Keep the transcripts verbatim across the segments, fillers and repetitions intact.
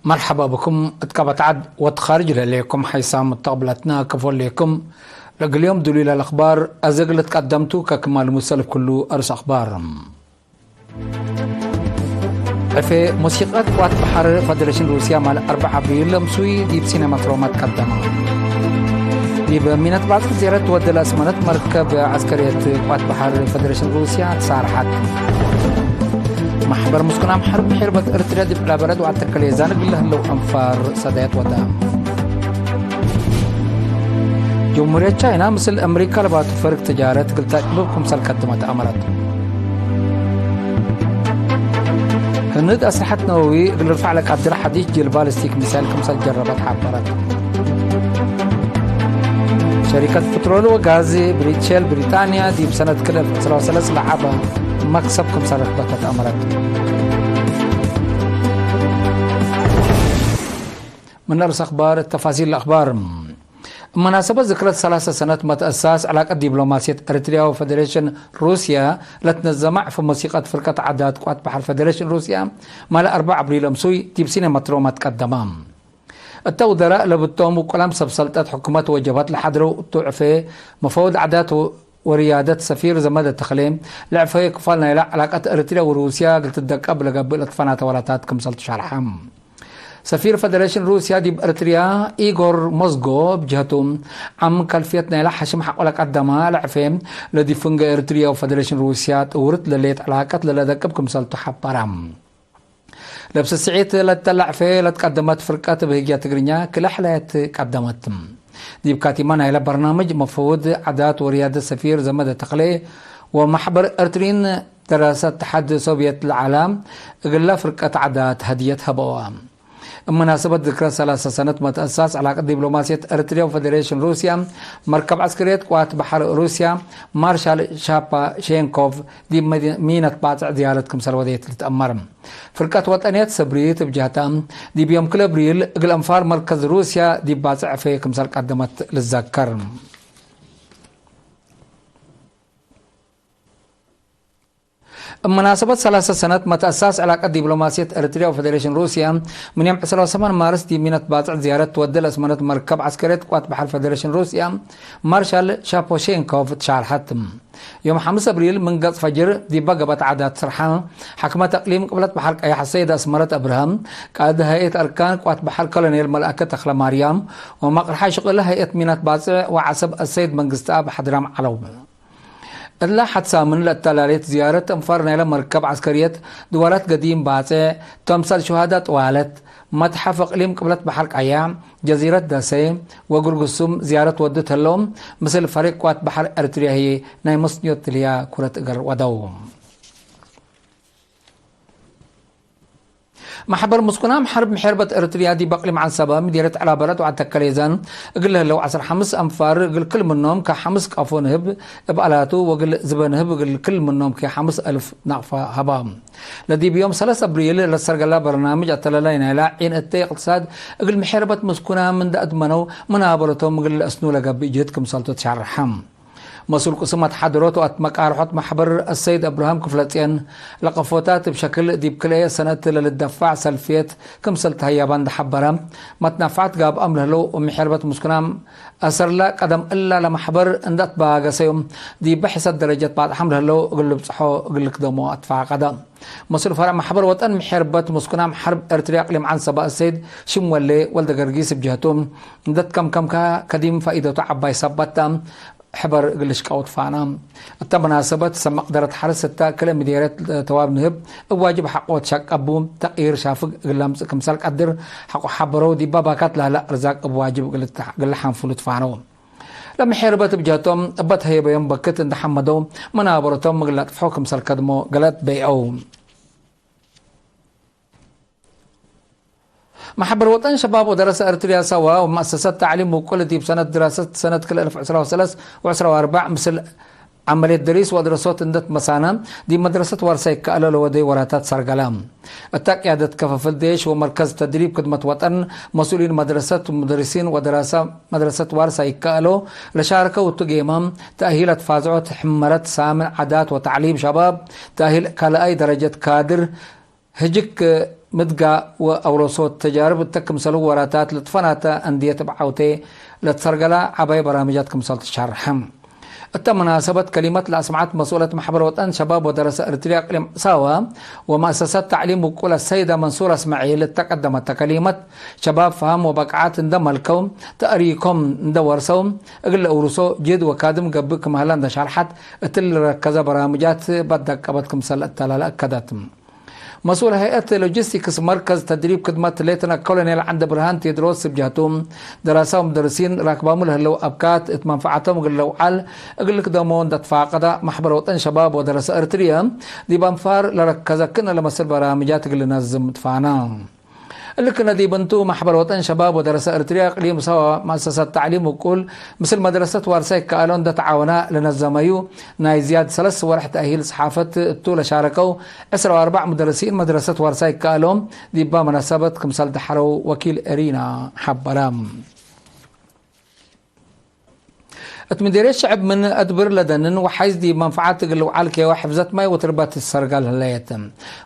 መርሐባ ብኩም እት ቀበት ዐድ ወእት ካርጅ ለህሌኩም ሐይሳም ሙተቅብለትና ከፎ ሌኩም። ለእግል ዮም ድሉይ ለለአክባር አዜ እግል ልትቀደምቱ ከክማል ሙሰል እብ ኩሉ አሩስ አክባር። ዕፌ ሙሲቀት ቅዋት በሐር ፈደሬሽን ሩስያ ማል አርበዕ አብሪል ለምሱይ ዲብ ሲኔማት ሮማ ትቀደመ። ዲብ ሚነት ባጽዕ ዜረት ወደ ለአስመነት መርከብ ዐስከርየት ቅዋት በሐር ፈደሬሽን ሩስያ ተሳርሐት። መሕበር ምስኩናም ሐርብ ሒርበት እርትርያ ዲብ ዕላበለት ወአተከሌዛን እግል ለህለው አንፋር ሰዳየት ወደ። ጀምሁርየት ቻይና ምስል አምሪካ ለባቱ ፈርግ ትጃረት እግል ተጭብብ ክምሰል ከድመት አመረት። ህንድ አስለሐት ነወዊ እግል ልርፈዕ ለቃድር ሐዲስ ጅል ባሊስቲክ ሚሳይል ክምሰል ጀረበት ሐበረት። ሸሪከት ፕትሮል ወጋዝ ብሪት ሼል ብሪጣንያ ዲብ ሰነት ክልኤ አልፍ ዕስራ ወሰለስ ለዐበ መክሰብ ክምሰል ረክበት አመረት። ምን አርስ አክባር፣ ተፋሲል አክባር። እብ መናሰበት ዝክረት ሰላሰ ሰነት መትአሳስ ዕላቀት ዲብሎማስየት ኤረትርያ ወፈደሬሽን ሩስያ ለትነዘመ ዕፌ ሙሲቀት ፍርቀት ዓዳት ቅዋት በሐር ፈደሬሽን ሩስያ፣ ማለ አርበዕ አብሪል አምሱይ ዲብ ሲኔማት ሮማ ትቀደመ። እተ ውደራእ ለብቶም ውቁላም ሰብ ሰልጠት ሕኩመት ወጀብሀት ለሐድረው እቱ ዕፌ፣ መፈውድ ዓዳት ወርያደት ሰፊር ዘመደ ተክሌ፣ ለዕፌ ክፋል ናይለ ዕላቀት ኤረትርያ ወሩስያ እግል ትደቀብ ለገብእ ለትፈናተ ወላታት ክምሰል ትሻርሐ። ሰፊር ፈደሬሽን ሩስያ ዲብ ኤረትርያ ኢጎር ሞዝጎ እብ ጀህቱ፣ ዓም ከልፍየት ናይለ ሐሽም ሐቆ ለቀደመ ለዕፌ፣ ለዲብ ፍንጌ ኤረትርያ ወፈደሬሽን ሩስያ ጥውርት ለሌት ዕላቀት ለለደቅብ ክምሰልቱ ሐበረ። ለብሰ ስዒት ለተለ ዕፌ ለትቀደመት ፍርቀት እብ ህግየ ትግርኛ ክለ ሕላየት ቀደመት። ዲብ ካቲመ ናይለ በርናምጅ መፈውድ ዓዳት ወርያደት ሰፊር ዘመደ ተክሌ ወመሕበር ኤረትርዪን ደራሰት ተሐድ ሶብየት ለዐለ እግለ ፍርቀት ዓዳት ሀድየት ሀበወ። እብ መናሰበት ዝክረ ሰላሰ ሰነት መትአሳስ ዕላቀት ዲብሎማስየት ኤረትርያ ወፈደሬሽን ሩስያ፣ መርከብ ዐስከርየት ቅዋት በሐር ሩስያ ማርሻል ሻፓሼንኮቭ ዲብ መዲ-፣ ሚነት ባጽዕ ዝያረት ክምሰል ወደየት ልትአመር። ፍርቀት ወጠንየት ሰብሪት እብ ጀህታ፣ ዲብ ዮም ክልኤ አብሪል እግል አንፋር መርከዝ ሩስያ ዲብ ባጽዕ ዕፌ ክምሰል ቀደመት ልዘከር። እብ መናሰበት ሰላሰ ሰነት መትአሳስ ዕላቀት ዲብሎማስየት ኤረትርያ ወፈደሬሽን ሩስያ፣ ምን ዮም ዕስራ ወሰማን ማርስ ዲብ ሚነት ባጽዕ ዝያረት ትወዴ ለአስመረት መርከብ ዐስከርየት ቅዋት በሐር ፈደሬሽን ሩስያ፣ ማርሻል ሻፖሼንኮቭ ትሻርሐት። ዮም ሐምስ አብሪል ምን ገጽ ፈጅር ዲበ ገብአት ዓዳት ስርሐ፣ ሐክመት አቅሊም ቅብለት በሐር ቀያሕ አሰይድ አስመረት አብርሃም፣ ቃእድ ሀይአት አርካን ቅዋት በሐር ኮሎኔል መልአከ ተክለማርያም፣ ወመቅርሓይ ሽቅል ሀይአት ሚናት ባጽዕ ወዐሰብ አሰይድ መንግስትአብ ሐድራም ዐለው። እላ ሐት ሳምን ለአተላሌት ዝያረት አንፋር ናይለ መርከብ ዐስከርየት ድዋላት ገዲም ባጽዕ፣ ተምሳል ሹሃዳ ጥዋለት፣ መትሐፍ እቅሊም ቅብለት በሐር ቀያሕ፣ ጀዚረት ደሴ ወግርጉሱም ዝያረት ወድት ህለው፣ ምስል ፈሪቅ ቅዋት በሐር ኤረትርያ ህዬ ናይ መስንዮት ትልያ ኩረት እግር ወደው። መሕበር ምስኩናም ሐርብ ምሕርበት ኤረትርያ ዲብ አቅሊም ዐንሰበ፣ ምዴርየት ዕላበለት ወዐድ ተከሌዛን፣ እግል ለህለው ዐስር ሐምስ አንፋር፣ እግል ክል ምኖም ከሐምስ ቀፎ ንህብ እብ አላቱ፣ ወእግል ዝበ ንህብ እግል ክል ምኖም ከሐምስ አልፍ ናቅፋ ሀባ። ለዲብ ዮም ሰለስ አብሪል ለሰርገላ በርናምጅ አተላላይ ናይላ ዒን እተ እቅትሳድ እግል ምሕርበት ምስኩናም እንደ አድመነው መናበረቶም እግል ለአስኑ ለገብእ ጅህድ ክምሰልቱ ተሻርሐ። መስኡል ቅስም አትሓደሮት ወአትመቃርሖት መሕበር አሰይድ እብራሂም ክፍለጽዮን ለቀፎታት እብ ሸክል ዲብ ክልኤ ሰነት ለልደፋዕ ሰልፍየት ክምሰል ተሀያባ እንደ ሐበረ፣ መትናፋዕት ጋብአም ለህለው ወምሕርበት ምስኩናም አሰርላ ቀደም እላ ለመሕበር እንደ አትባገሰዮም፣ ዲበ ሕሰት ደረጀት ባጽሓም ለህለው እግል ልብጽሖ እግል ልክደሞ አትፋቀደ። መስኡል ፈረዕ መሕበር ወጠን ምሕርበት ምስኩናም ሐርብ ኤረትርያ አቅሊም ዐንሰበ አሰይድ ሽምወሌ ወልደገርጊስ እብ ጀህቱ፣ እንደ ትከምከምከ ከዲም ፋኢደቱ ዐባይ ሰበት ተ። ሕበር እግል ልሽቀው ትፋና። እተ መናሰበት ሰብ መቅደረት ሐርስ እተ ክለ ምዴርየት ተዋብ ንህብ እብ ዋጅብ ሐቆ ትሸቀቡ፣ ተቅይር ሻፍግ እግል ለምጽእ ክምሰል ቀድር ሐቆ ሐበረው፣ ዲበ ባካት ለህለ እርዛቅ እብ ዋጅብ እግል ልትሐ-፣ እግል ለሐንፍሉ ትፋነው። ለምሕርበት እብ ጀህቶም እበ ተህየበዮም በክት እንደ ሐመደው መናበረቶም እግል ለአጥፍሖ ክምሰል ከድሞ ገለት በይዐው። መሕበር ወጠን ሸባብ ወደረሰ ኤረትርያ ሰዋ ወመአሰሰት ተዕሊም ውቁል ዲብ ሰነት ድራሰት ሰነት ክልኤ አልፍ ዕስራ ወሰለስ ወዕስራ ወአርበዕ ምስል ዐመልየት ደሪስ ወአድረሶት እንደ ትመሳነ፣ ዲብ መድረሰት ዋርሳይ ይከአሎ ለወደዩ ወራታት ሰርገለ። እተ ቅያደት ከፈፍል ዴሽ ወመርከዝ ተድሪብ ክድመት ወጠን፣ መስኡሊን መድረሰት፣ ሙደርሲን ወደራሰ መድረሰት ዋርሳይ ይከአሎ ለሻርከው እቱ ጌመ፣ ተእሂል አትፋዝዖት ሕመረት ሳምን ዓዳት ወተዕሊም ሸባብ፣ ተእሂል ካልአይ ደረጀት ካድር፣ ህጅክ ምድጋ ወአውረሶት ተጃርብ እተ ክምሰልሁ ወራታት ለትፈናተ አንድየት እብ ዐውቴ ለትሰርገላ ዐባይ በራምጃት ክምሰል ትሸርሐ። እተ መናሰበት ከሊመት ለአስምዐት መስኡለት መሕበር ወጠን ሸባብ ወደረሰ እርትርያ እቅሊም ዕሳዋ ወመአሰሰት ተዕሊም ውቁል አሰይደ መንሱር እስማዒል እተ ቀደመተ ከሊመት፣ ሸባብ ፈሀም ወበቃዓት እንደ መልከው፣ ተእሪኮም እንደ ወርሰው፣ እግል ለአውርሶ ጅህድ ወካድም ገብእ ክም ሀለ እንደ ሸርሐት፣ እትሊ ልረከዘ በራምጃት በደቀበት ክምሰል እተላለ አከደት። መስኡል ሀይአት ሎጂስቲክስ መርከዝ ተድሪብ ክድመት ሌተና ኮሎኔል ዐንደ ብርሃን ቴድሮስ እብ ጀህቱ፣ ደራሰ ወምደርሲን ራክባሙ ለህለው አብካት እት መንፈዓቶም እግል ለውዓል እግል ልክደሞ እንደ ትፋቀደ፣ መሕበር ወጠን ሸባብ ወደረሰ እርትርየ ዲብ አንፋር ለረከዘ ክእነ ለመስል በራምጃት እግል ልነዝም ትፋና። እሊ ክእነ ዲብ እንቱ፣ መሕበር ወጠን ሸባብ ወደረሰ እርትርየ እቅሊም ሰዋ መአሰሰት ተዕሊም ውቁል ምስል መድረሰት ዋርሳይ ከአሎ እንደ ተዓወና ለነዘመዩ ናይ ዝያድ ሰለስ ወርሕ ተእሂል ሰሓፈት እቱ ለሻረከው ዕስራ ወአርበዕ ሙደርሲን መድረሰት ዋርሳይ ከአሎ ዲባ መናሰበት ክምሰል ደሐረው ወኪል ኤሪና ሐበረ። እት ምዴርየት ሸዕብ ምን አድብር ለደንን ወሓይዝ ዲብ መንፈዓት እግል ልውዓል ኬወ ሕፍዘት ማይ ወትርበት ትሰርገል ህለየት።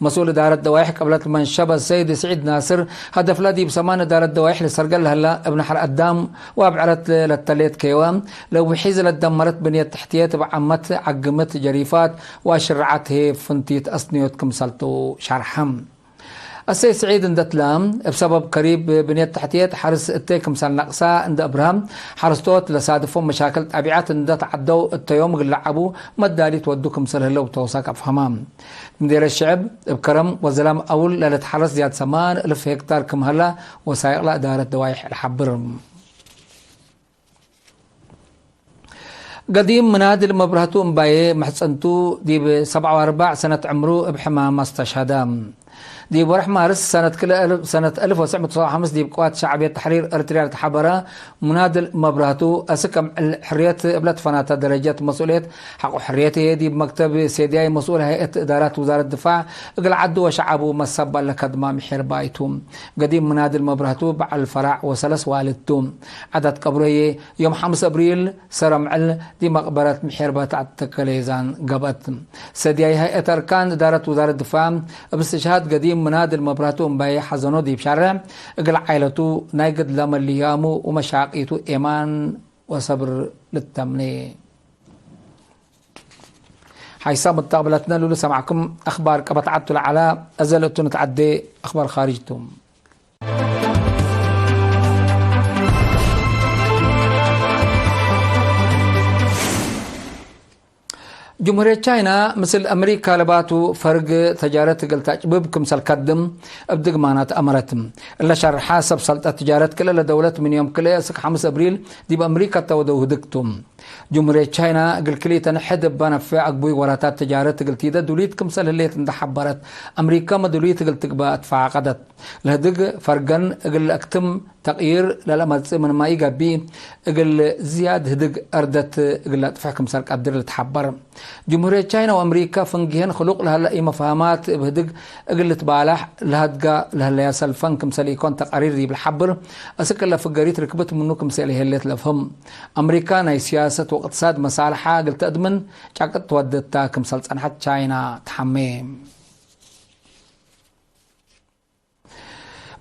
መስኡል እዳረት ደዋይሕ ቀብለት መንሸበት ሰይድ ስዒድ ናስር፣ ሀደፍለ ዲብ ሰማን እዳረት ደዋይሕ ልሰርገል ለህለ እብ ነሐር አዳም ወአብዕረት ለተሌት ኬወ፣ ለውሒዝ ለትደመረት ብንየት ተሕትየት እብ ዓመት፣ ዐግምት፣ ጀሪፋት ወአሽርዓት ህዬ ፍንቲት አስንዮት ክምሰልቱ ሸርሐ። አሰይድ ስዒድ እንደ ትለ፣ እብ ሰበብ ከሪብ ብንየት ተሕትየት ሐርስ እተ ክምሰል ነቅሳ እንደ አብርሀ፣ ሐረስቶት ለሳድፎም መሻክል ጠቢዐት እንደ ተዐደው እተ ዮም እግል ለዐቡ መዳሊት ወዱ ክምሰል ህለው ተውሳክ አፍሀመ። ምዴርየት ሸዕብ እብ ከረም ወዘላም አውል ለልትሐረስ ዝያድ ሰማን እልፍ ሄክታር ክም ሀላ ወሳይቅላ እዳረት ደዋይሕ ለሐብር። ገዲም ምናድል መብራህቱ እምባዬ፣ ምሕጽንቱ ዲብ ሰብዓ ወአርበዕ ሰነት ዕምሩ እብ ሕማም አስተሽሀደ። ዲብ ወርሕ ማርስ ሰነት ክልኤ እልፍ፣ ሰነት አልፍ ወትስዕ ምእት ወሰብዓ ወሐምስ ዲብ ቅዋት ሸዕብየት ተሕሪር ኤርትርያ ለተሓበረ ምናድል መብራህቱ፣ አስክ አምዕል ሕርየት እብ ለትፈናተ ደረጀት መስኡልየት ሐቆ ሕርየት ህዬ፣ ዲብ መክተብ ሴድያይ መስኡል ሀይአት እዳራት ውዛረት ድፋዕ እግል ዐዱ ወሸዐቡ መሰባል ለከድማ ምሒር ባይቱ። ገዲም ምናድል መብራህቱ በዐል ፈራዕ ወሰለስ ዋልድ ቱ። ዐዳት ቀብሩ ህዬ፣ ዮም ሐምስ አብሪል ሰረ ምዕል ዲብ መቅበረት ምሒር በታዕት ተከሌዛን ገብአት። ሰድያይ ሀይአት አርካን እዳረት ውዛረት ድፋዕ፣ እብ እስትሽሃድ ገዲም ምናድል መብራህቱ እምባዬ ሐዘኖ ዲብ ሻርዕ እግል ዓይለቱ ናይ ግድለ መልህያሙ ወመሻቂቱ ኤማን ወሰብር ልተምኔ። ሓይሳም እት አቅብለትነ ሉሉ ሰማዕኩም አኽባር ቀበት ዐድ ቱ ለዐለ፣ አዘ ለእቱ ንትዐዴ አኽባር ካርጅ ቱ። ጅምሁርየት ቻይና ምስል አምሪካ ለባቱ ፈርግ ተጃረት እግል ተጭብብ ክምሰል ከድም እብ ድግማናት አመረት። እለ ሸርሐ ሰብ ሰልጠት ትጃረት ክልኤ ለደውለት ምን ዮም ክልኤ እስክ ሐምስ አብሪል ዲብ አምሪካ ተወደው ህድግ ቱ። ጅምሁርየት ቻይና እግል ክልኢተን ሕድ እበ ነፌዕ አግቡይ ወራታት ትጃረት እግል ቲደ ዱሊት ክምሰል ህሌት እንደ ሐበረት፣ አምሪካመ ዱሊት እግል ትግበእ አትፋቀደት። ለህድግ ፈርገን እግል ለአክትም ተቅይር ለለአመጽእ ምንመ ኢገብእ፣ እግል ዝያድ ህድግ አርደት እግል ለአጥፍሕ ክምሰል ቀድር ልትሐበር። ጅምሁርየት ቻይና ወአምሪካ ፍንጌህን ክሉቅ ለሀለ ኢመፋህማት እብ ህድግ እግል ልትባላሕ ለሀድጋ ለህለያ ሰልፈን ክምሰል ኢኮን ተቃሪር ዲብ ለሐብር፣ አስክ ለፍገሪት ርክብት ምኑ ክምሰል ኢሄሌት ለፍህም። አምሪካ ናይ ስያሰት ወእቅትሳድ መሳልሓ እግል ተአድምን ጫቅት ትወድታ ክምሰል ጸንሐት ቻይና ተሐሜ።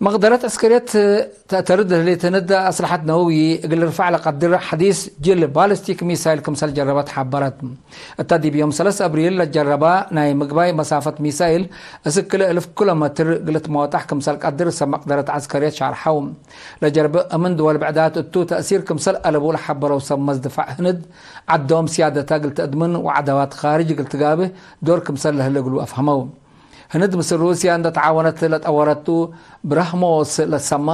መቅደረት ዐስከርየት ተአተርድ ለህሌት ህንድ አስለሐት ነወዊ እግል ልርፈዕ ለቀድር ሐዲስ ጅል ባሊስቲክ ሚሳይል ክምሰል ጀረበት ሐበረት። እተ ዲብ ዮም ሰለስ አብሪል ለጀረባ ናይ ምግባይ መሳፈት ሚሳይል እስክ ክልኤ እልፍ ኪሎ ሜትር እግል ልትመወጣሕ ክምሰል ቀድር ሰብ መቅደረት ዐስከርየት ሻርሐው። ለጀርበ እምን ድወል ብዕዳት እቱ ተእሲር ክምሰል አለቡ ለሐበረው ሰብ መዝ ድፋዕ ህንድ፣ ዐዶም ስያደተ እግል ተአድምን ወዐዳዋት ካርጅ እግል ትጋብህ ዶር ክምሰል ለህለ እግሉ አፍሀመው። ህንድ ምስል ሩስያ እንደ ተዓወነት ለጠወረቱ ብራህሞስ ለሰማ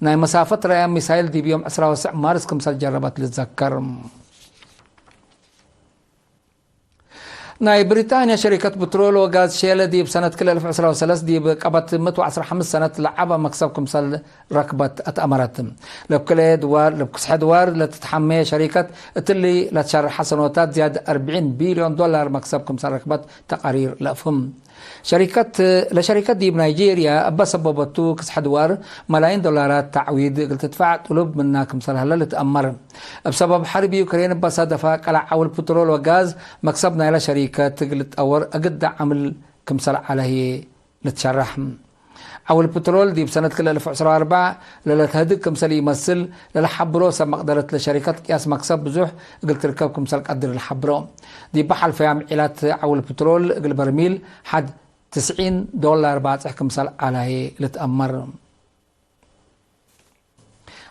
ናይ መሳፈት ረያ ሚሳይል ዲብ ዮም ዕስራ ወትስዕ ማርስ ክምሰል ጀረበት ልትዘከር። ናይ ብሪጣንያ ሸሪከት ብትሮል ወጋዝ ሼለ ዲብ ሰነት ክልኤ እልፍ ዕስራ ወሰለስ ዲብ ቀበት ምእት ወዐስራ ሐምስ ሰነት ለዐበ መክሰብ ክምሰል ረክበት አትአመረት። ለብ ክልኤ ድዋር፣ ለብ ክስሐ ድዋር ለትትሐሜ ሸሪከት እትሊ ለትሸርሐ ሰኖታት ዝያድ አርብዒን ቢልዮን ዶላር መክሰብ ክምሰል ረክበት ተቃሪር ለአፍህም። ሸሪከት፣ ለሸሪከት ዲብ ናይጄርያ እበ ሰበበቱ ክስሐ ድዋር መላይን ዶላራት ተዕዊድ እግል ትድፋዕ ጥሉብ ምና ክምሰል ሀለ ልትአመር። እብ ሰበብ ሐርብ ዩክሬን እበ ሳደፋ ቀለዕ ዐውል ፕትሮል ወጋዝ መክሰብ ናይለ ሸሪከት እግል ልትጠወር አግደ ዐምል ክምሰል ዐለ ህዬ ልትሸራሕ። ዐውል ፕትሮል ዲብ ሰነት ክልኤ አልፍ ዕስራ ወአርበዕ ለለትሀድግ ክምሰል ኢመስል ለለሐብሮ ሰብ መቅደረት ለሸሪከት ቅያስ መክሰብ ብዙሕ እግል ትርከብ ክምሰል ቀድር ለሐብሮ። ዲብ ሐልፈያም ዒላት ዐውል ፕትሮል እግል በርሚል ሐድ ትስዒን ዶላር ባጽሕ ክምሰል ዐላዬ ልትአመር።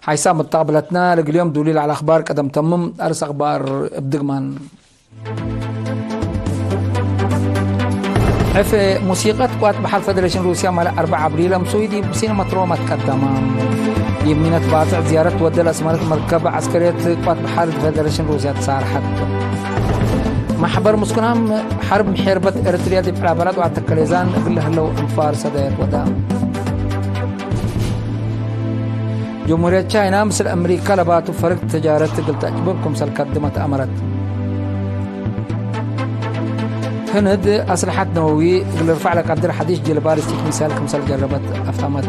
ሓይሳም እብ ጣብለትና ለእግል ዮም ዱሊ ለዐለ አኽባር ቀደም ተምም። አርስ አኽባር እብ ድግማን። ዕፌ ሙሲቀት ቅዋት በሐር ፌደሬሽን ሩስያ ማለ አርበዕ አብሪል አምሱይ ዲብ ሲነመት ሮማ ትቀደመ። ዲብ ሚነት ባጽዕ ዝያረት ወደ ለአስመረት መርከብ ዐስከርየት ቅዋት በሐር ፌደሬሽን ሩስያ ተሳርሐት። መሕበር ምስኩናም ሐርብ ምሔርበት ኤረትርያ ዲብ ዕላበላት ወአተከሌዛን እግል ለህለው አንፋር ሰደየት ወደ። ጀምሁርየት ቻይና ምስል አምሪካ ለባቱ ፈርግ ተጃረት እግል ተአጅብር ክምሰል ከድመት አመረት። ህንድ አስለሐት ነወዊ እግል ልርፈዕ ለቀድር ሐዲስ ጅል ባሊስቲክ ሚሳይል ክምሰል ጀረበት አፍሀመት።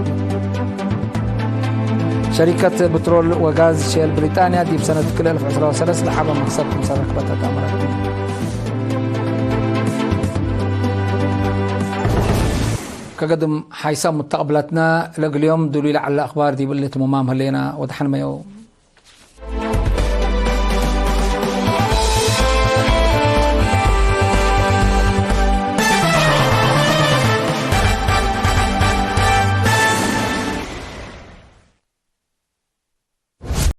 ሸሪከት ብትሮል ወጋዝ ሼል ብሪጣንያ ዲብ ሰነት ክልኤ አልፍ ዕስራ ወሰለስ ለሐበ መክሰብ ክምሰል ረክበት አትአመረት። ከገድም ሓይሳም ሙተቅብለትነ ለእግል ዮም ዱሉይ ለዐለ አኽባር ዲብ እሊ ትሙማም ህሌነ። ወደሐንመዮ።